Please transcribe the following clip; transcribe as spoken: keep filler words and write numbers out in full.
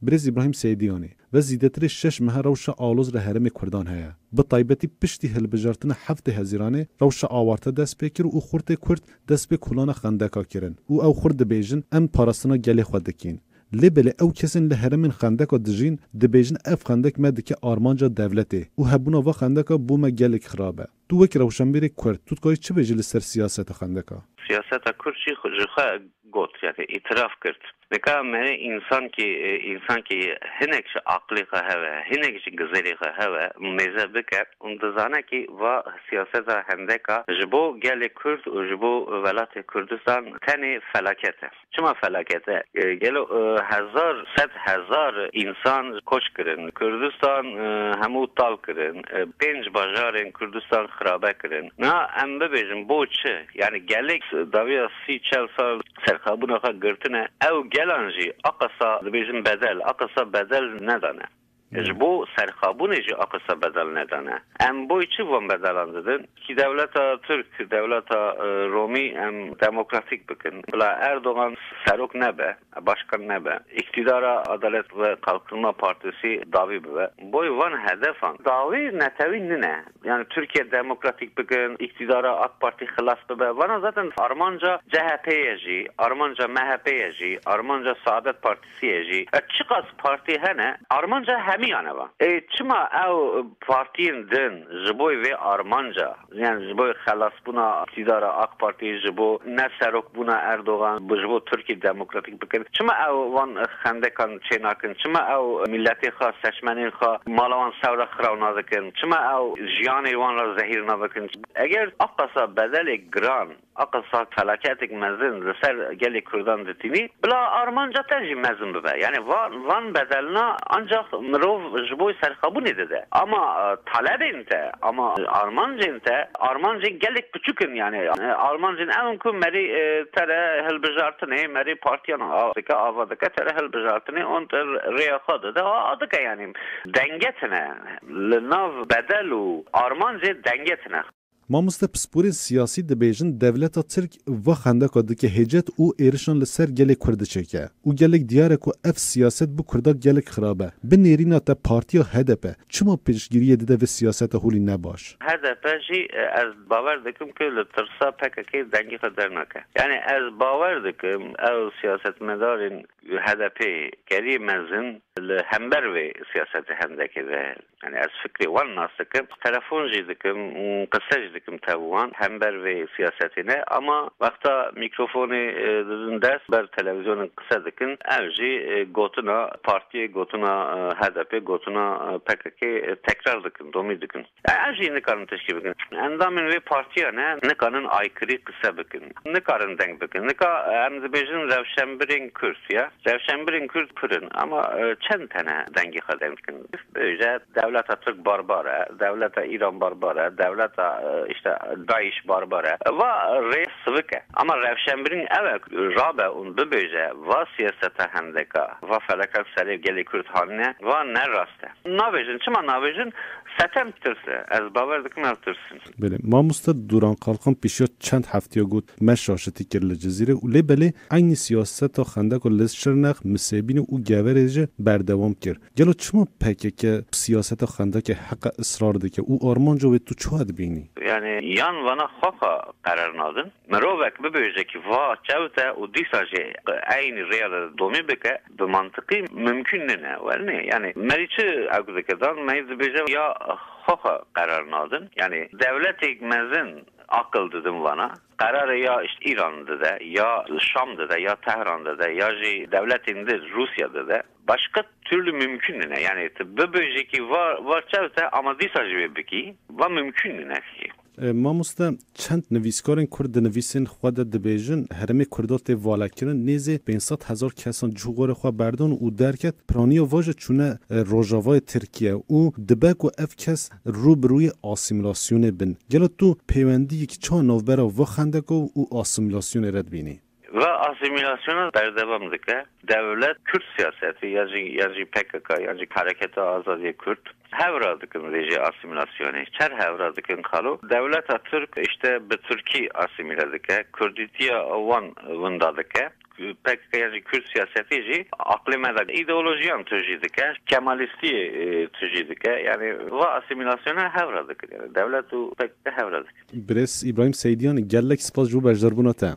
Birêz Îbrahîm Seydiyanî ve zîdetirê şeş mehe rewşa aloz li herêmê Kurdan heye. Bi taybetî piştî hilbijartina heftê Hezîranê rewşa awarte dest pê kir û xurtê Kurd dest pê kolana xendeka kirin û ew xurt dibêjin, em parastina gelê xwe dikîn. Lê belê ew kesên li herêmên xendeka dijîn dibêjin, ev xendek me dike armanca dewletê û hebûna va xendeka bo me gelek xirab e. Tu wek rewşenbîrê Kurd, tu dikarî çi bêjî li ser siyaseta xendeka? Siyaseta Kurd jî xwe, ji xwe got, yani îtiraf kir. Nika merê însankî, e, însankî hinek ji aqilê xwe heve, hinek ji gizêrê xwe heve, mêze bike û dizane kî va siyaseta hendeka ji bo gelê Kurd û ji bo welatê Kurdistan tenê felaket e. Çima felaket e? E, gelo, e, hezar, sed hezar însan koç kirin. Kurdistan, e, hemû tal kirin. E, pênc bajarên Kurdistan xirabe kirin. Na em bibêjin bo çi? Yani gelek dawiya sî çel sal serxabûna xwe girtine. Ew gelan jî aqasa dibêjin bedel, aqasa bedel nedane. Ji bo serxabûnê jî aqisa bedel nedane. Em boy çi van bedelan didin? Ki dewleta Tirk, dewleta, e, Romî em demokratîk bikin. Bila Erdogan serok nebe, başkan nebe. Îktidara Adalet ve Kalkınma Partisi dawî bibe. Boy van hedefan dawî netewî nine. Yani Türkiye demokratîk bikin, îktidara AK Parti xilas bibe. Vana zaten armanca C H P ye jî, armanca M H P ye jî, armanca Saadet Partisi ye jî. E, çiqas partî hene, armanca hemiyan e va. E, çima ew partiyên din ji bo vê armanca, yani ji bo xelasbûna îktidara AK Parti, ji bo neserokbûna Erdogan, ji bo Tirkiye demokratîk bikin, çima ew van xendekan çênakin? Çima ew miletê xwe, seçmenên xwe, mala wan sewra xiraw nadikin? Çima ew jiyanê wan re zehîr nadikin? Eger aqasa bedelê giran, aqasa felaketek mezin li ser gelê Kurdan ditînî, bila armanca te jî mezin bibe. Yani van, van bedelna ancak mirov ji bo serxabûnê dide. Ama, e, talebên te, ama armancên te, armancên gelek piçûk in yani. E, armancên ew in ku merî, e, te re hilbijartinê, merî partiyan a dike, ava dike, te re hilbijartinê, on te rêya xwe dide, a, a dike yani. Denge tine. Li nav bedel û armancê denge tine. Mamoste, pisporên siyasî dibêjin, dewleta Tirk va xendeka dike hêcet û êrişan li ser gelê Kurd diçêke û gelek diyar e ku ev siyaset bi Kurda gelek xirab e. Bi nêrîna te partiya H D P çima piştgiriyê dide vê siyaseta holî ne baş? H D P jî, e, ez bawer dikim ku li tirsa P K K dengê xwe dernake. Yani ez bawer dikim ew siyasetmedarên H D P keriyê mezin li hember vê siyasetê hendekê de. Yani ez fikrê wan nas dikim. Telefon jî dikim, qise jî dikim tev wan hember vê siyasetê ne. Ama wexta mîkrofonê, e, didin dest ber televîzyonê qise dikin, ev jî, e, gotina partiyê, gotina, e, H D P, gotina, e, P K K, e, tekrar dikin, domî dikin. E, ev jî nikarin tiştî bikin. Endamên vê partiya ne, nikarin aykirî qise bikin. Nikarin deng bikin. Nika, e, em dibêjin rewşenbirên Kurd ya. Rewşenbirên Kurd pir in, ama, e, çend tene dengê xwe deng dikin. Bêje, dewleta Tirk barbar e, dewleta Îran barbar e, dewleta, e, işte, DAIŞ barbar e. Va rê sivik e. Ama rewşenbirîn ev e, rabe û bibêje, va siyaseta hendeka, va felaka serê gelê Kurd hanine, va ne rast e. Nabêjin, çima nabêjin? Setem tirs e. Ez bawer dikim ev tirs in. Belê. Mamoste Duran Kalkan pêşiya çend heftiya got, me şaşitî kir li Cizîrê û lê belê eynî siyaseta xendeka li Şirnex, Misêbînê û Geverê jî berdewam kir. Gelo çima P K K siyaseta xendekê heqe israr dike û armanca wê tu çawa dibînî? Yani yan vana xwexa qerar nadin. Mirovek bibêje ki va çewt e û dîsa jî eynî rêya de domî bike, bi mantiqî mimkûn nîne. Wel nê, yani merî çi ew dike dan, me dibêje ya xwexa qerar nadin. Yani dewletêk mezin aqil didin vana. Qerarê ya işte Îran dide, ya Şam dide, ya Tehran dide, ya jî dewletên din, Rûsya dide. Başka türlü mümkün nîne. Yani tu bibêjî ki va, va çewt e, ama dîsa jî wê bikî, va mümkün nîne ki. E, mamoste, çend nivîskarên Kurd di nivîsên xwe de dibêjin, herêmê Kurda tê valekirin, nêzê pênc sed hezar kesan cihû gorê xwe berdon û derket, piraniya va jî çûne, e, rojavayê Tirkiye û dibe ku ev kes rû bi rûyê asîmîlasyonê bin. Gelo tu pêwendiyekî çawa navbera va xendeka û asîmîlasyonê re dibînî? Va asîmîlasyona berdewam dike. Dewlet Kurd siyaseti, ya jî, ya jî P K K, ya jî Hareketa Azadiya Kurd, hevra dikin vê jî asîmîlasyonê. Çer hevra dikin xalo? Dewleta Tirk işte bi Tirkî asîmîle dike, Kurdîtiya wan winda dike. P K K yan jî Kurd siyasetî jî aqlê me de îdeolojiyan tujî dike, Kemalîstiyê, e, tujî dike. Yani va asîmîlasyona hev re dikir. Yani dewlet û P K K hev re dikir. Birêz Îbrahîm Seydiyan, gelek spas ji bo beşdarbûna te.